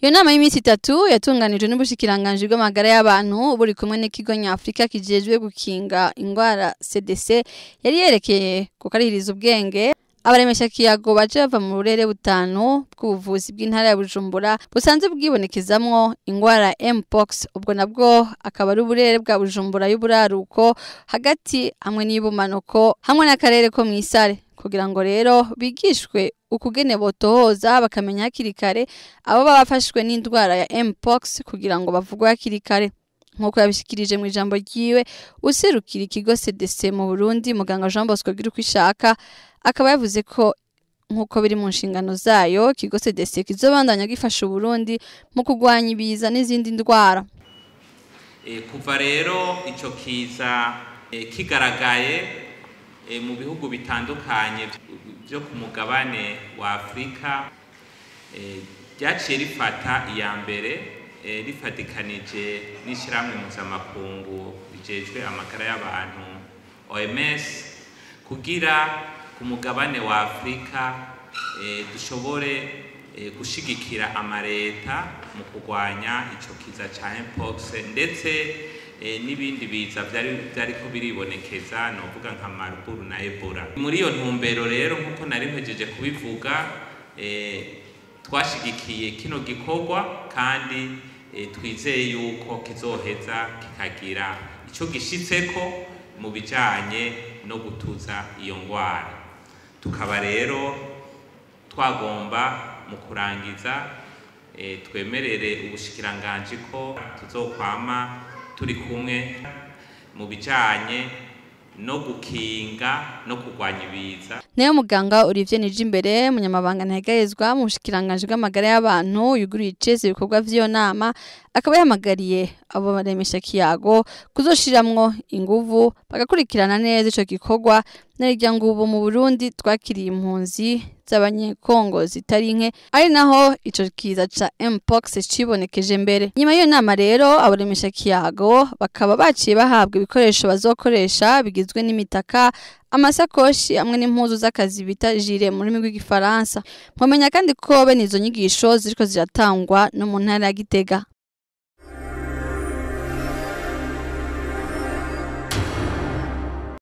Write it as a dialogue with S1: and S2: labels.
S1: Iyo nama y'iminsi 3 yatunganijwe n'ubushikiranganji bw'amagara y'abantu buri kumwe n'ikigo nyafrika kijejwe gukinga ingwara CDC, yari yerekeye kukarihiriza ubwenge abaremesha kiyago baje bava mu burere butanu bw'ubuvuzi bw'intara ya Bujumbura busanzwe bwibonekezamwo ingwara Mpox. Ubwo nabwo akaba ari uburere bwa Bujumbura y'uburaruko hagati hamwe n'iy'ubumanuko hamwe n'akarere ko mw'isare, kugira ngo rero bigishwe ukugene botohoza bakamenya hakiri kare abo baba bafashwe n'indwara ya Mpox kugira ngo bavugwe hakiri kare. Nk'uko yabishikirije mu ijambo ryiwe userukira ikigo CDC mu Burundi, muganga Jean Bosco Girukwishaka, akaba yavuze ko nk'uko biri mu nshingano zayo ikigo CDC kizobandanya gifasha Uburundi mu kurwanya ibiza n'izindi ndwara.
S2: Kuva rero ico kiza kigaragaye mu bihugu bitandukanye byo ku mugabane wa Afrika, ryaciye rifata iya mbere, rifatikanije n'ishirahamwe mpuzamakungu rijejwe amagara y'abantu OMS, kugira ku mugabane wa Afrika dushobore gushigikira amareta mu kurwanya ico kiza ca Mpox ndetse n'ibindi biza vyariko biribonekeza, novuga nka Marburg na Ebola. Muri iyo ntumbero rero, nkuko nari mpejeje kubivuga, twashigikiye kino gikorwa kandi twizeye yuko kizoheza kikagira ico gishitseko mu bijanye no gutuza iyo ngwara. Tukaba rero twagomba mu kurangiza twemerere ubushikiranganji ko tuzokwama turi kumwe mu bijanye no gukinga no kurwanya ibiza.
S1: Nayo muganga Olivier Nijimbere, munyamabanga ntegerezwa mu bushikiranganji bw'amagara y'abantu, yuguruye icese ibikorwa vy'iyo nama, akaba yahamagariye abo baremesha kiyago kuzoshiramwo inguvu bagakurikirana neza ico gikorwa, n'irya ngubu mu Burundi twakiriye impunzi z'abanyekongo zitari nke, ari naho ico kiza ca Mpox cibonekeje mbere. Nyuma y'iyo nama rero abaremesha kiyago bakaba baciye bahabwa ibikoresho bazokoresha bigizwe n'imitaka, amasakoshi hamwe n'impuzu z'akazi bita gilet mu rurimi rw'igifaransa. Mwamenya kandi ko bene izo nyigisho ziriko ziratangwa no mu ntara ya Gitega.